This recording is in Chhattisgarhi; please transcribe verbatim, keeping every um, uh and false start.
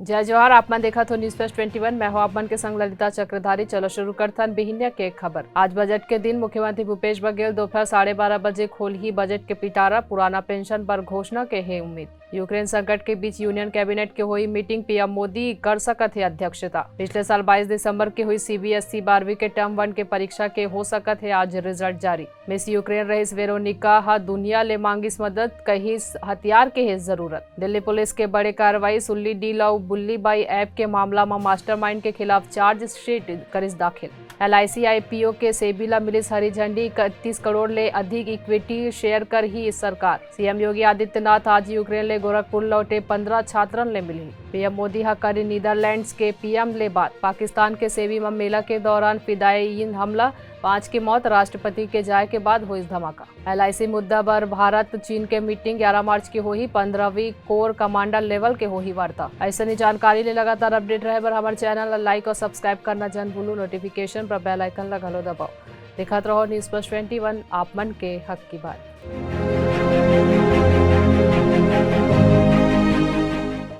जय जोहार, आप मन देखत हो News Flash twenty one, मैं हो आप मन के संग ललिता चक्रधारी। चलो शुरू करथन बिहिनिया के खबर। आज बजट के दिन, मुख्यमंत्री भूपेश बघेल दोपहर साढ़े बारह बजे खोलही बजट के पिटारा, पुराना पेंशन बर घोषणा के हे उम्मीद। यूक्रेन संकट के बीच यूनियन कैबिनेट के होई मीटिंग, पीएम मोदी कर सकत हे अध्यक्षता। पिछले साल बाईस दिसंबर के हुई सीबीएसई बारहवीं के टर्म वन के परीक्षा के हो सकत हे आज रिजल्ट जारी। मिस यूक्रेन रहिस वेरोनिका ह दुनिया ले मांगिस मदद, कहिस हथियार के हे जरूरत। दिल्ली पुलिस के बड़े कार्रवाई, सुल्ली डील अउ बुल्ली बाई ऐप के मामला म मास्टरमाइंड के खिलाफ चार्जशीट करिस दाखिल। एलआईसी आईपीओ के सेबी ला मिलिस हरी झंडी, इकतीस करोड़ ले अधिक इक्विटी शेयर करही सरकार। सीएम योगी आदित्यनाथ आज यूक्रेन ले गोरखपुर लौटे, पंद्रह छात्रन ले मिलही। पीएम मोदी ह करी नीदरलैंड्स के पीएम ले बात। पाकिस्तान के सेबी म मेला के दौरान फिदायीन हमला, पांच के मौत, राष्ट्रपति के जाए के बाद होइस धमाका। एलआईसी मुद्दा बर भारत चीन के मीटिंग, ग्यारह मार्च के होही, पंद्रहवीं कोर कमांडर लेवल के होही वार्ता। अइसने जानकारी ले लगातार अपडेट रहे बर हमर चैनल ला लाइक और सब्सक्राइब करना झन भूलू, नोटिफिकेशन पर बेल आइकन ला घलो दबाओ। देखत रहो News Flash twenty one, आप मन के हक की बात।